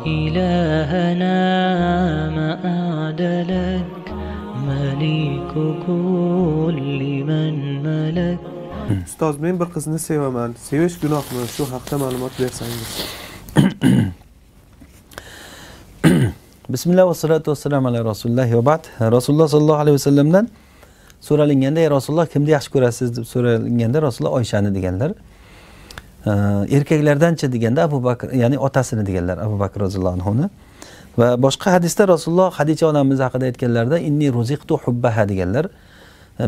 إلهنا ما أعدلك مليك كل من ملك. Ustoz, men bir qizni sevaman. Sevish gunohmi? Shu haqda ma'lumot bersangiz. Bismillah va salatu vassalamu ala rasulilloh va ba'd. Rasululloh sollallohu alayhi vasallamdan so'ralinganda, "Ey Rasululloh, kimni yaxshi ko'rasiz?" deb so'ralinganda Rasululloh Oyshani deganlar. Erkaklardanchi deganda Abu Bakr, ya'ni otasini deganlar, Abu Bakr roziyallohu anhuni. Va boshqa hadisda Rasululloh Xadicha onamiz haqida aytganlarida inni ruziqtu hubbaha deganlar.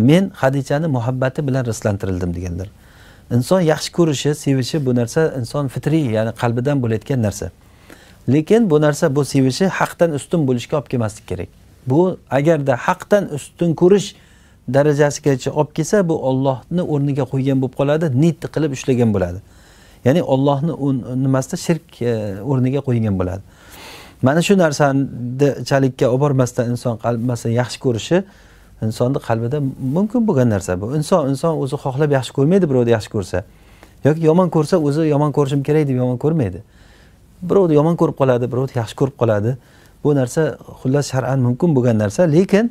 Men Xadichani muhabbati bilan rizqlantirildim deganlar. Inson yaxshi ko'rishi, sevishi bu narsa inson fitriy, ya'ni qalbidan bo'layotgan narsa. Lekin bu narsa, bu sevishi haqdan ustun bo'lishga olib kelmaslik kerak. Bu agarda haqdan ustun ko'rish darajasigacha olib kelsa, bu Allohni o'rniga qo'ygan bo'lib qoladi, niyat qilib ushlagan bo'ladi. Ya'ni Allohni nimasida shirk o'rniga qo'ygan bo'ladi. Mana shu narsani chalikka olib bormasdan inson qalbi masalan yaxshi ko'rishi insonning qalbida mumkin bo'lgan narsa bu. Inson o'zi xohlab yaxshi ko'rmaydi, birovni yaxshi ko'rsa yoki yomon ko'rsa o'zi yomon ko'rishim kerak deb yomon ko'rmaydi. Birovni yomon ko'rib qoladi, birovni yaxshi ko'rib qoladi. Bu narsa xullas shar'an mumkin bo'lgan narsa, lekin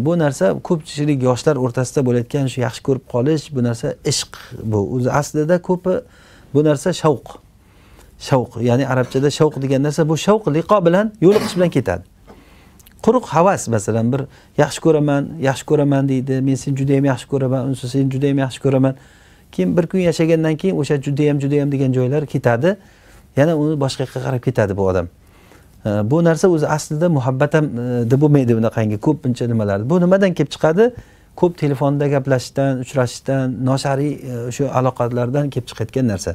bu narsa ko'pchilik yoshlar o'rtasida bo'layotgan shu yaxshi ko'rib qolish, bu narsa ishq bu. O'zi aslida ko'pi bu narsa shavq. Shavq, ya'ni arabchada shavq degan narsa, bu shavq liqo bilan, yo'liqish bilan ketadi. Quruq havas, masalan, bir yaxshi ko'raman, yaxshi ko'raman deydi, men seni juda ham yaxshi ko'raman, unsi seni juda ham yaxshi ko'raman. Keyin bir kun yashagandan keyin o'sha juda ham juda ham degan joylar ketadi. Yana uni boshqa yoqqa qarab ketadi bu odam. Bu narsa o'zi aslida muhabbat ham deb bo'lmaydi bunaqangi ko'pincha nimalar. Bu nimadan kelib chiqadi? Ko'p telefonda gaplashishdan, uchrashishdan, noshariy o'sha aloqalardan kelib chiqayotgan narsa.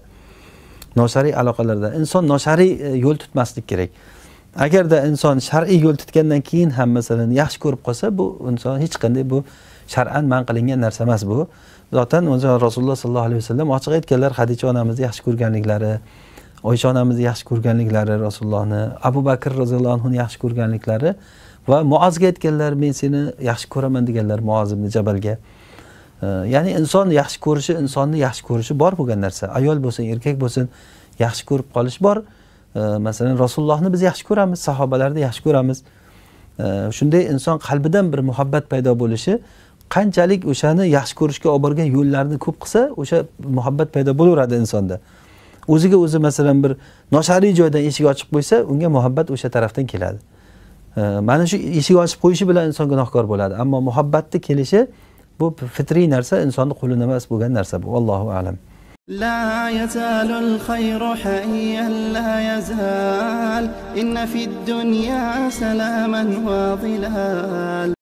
Noshariy aloqalardan inson noshariy yo'l tutmaslik kerak. Agarda inson shar'iy yo'l tutgandan keyin ham masalan yaxshi ko'rib qolsa, bu inson hech qanday bu shar'an man qilingan narsa emas bu. Zaten o'zi Rasululloh sollallohu alayhi vasallam ochiq aytganlar, Xadicha onamizni yaxshi ko'rganliklari, Oysha onamizni yaxshi ko'rganliklari, Rasulullohni, Abu Bakr roziyallohu anhuni yaxshi ko'rganliklari va Muozga aytganlar, men seni yaxshi ko'raman deganlar Muoz ibn Jabalga. Ya'ni inson yaxshi ko'rishi, insonni yaxshi ko'rishi bor bo'lgan narsa. Ayol bo'lsin, erkak bo'lsin, yaxshi ko'rib qolish bor. Masalan, Rasulullohni biz yaxshi ko'ramiz, sahobalarni yaxshi ko'ramiz. Shunday inson qalbidan bir muhabbat paydo bo'lishi, qanchalik o'shani yaxshi ko'rishga olib borgan yo'llarni ko'p qilsa, o'sha muhabbat paydo bo'laveradi insonda. O'ziga o'zi masalan bir noshariy joydan eshik ochib qo'ysa, unga muhabbat o'sha tarafdan keladi. Mana shu eshik ochib qo'yishi bilan inson gunohkor bo'ladi. Ammo muhabbatni kelishi bu fitriy narsa, insonning qo'lida emas bo'lgan narsa bu. Allohu a'lam. لا يزال الخير حيا لا يزال إن في الدنيا سلاما وظلال.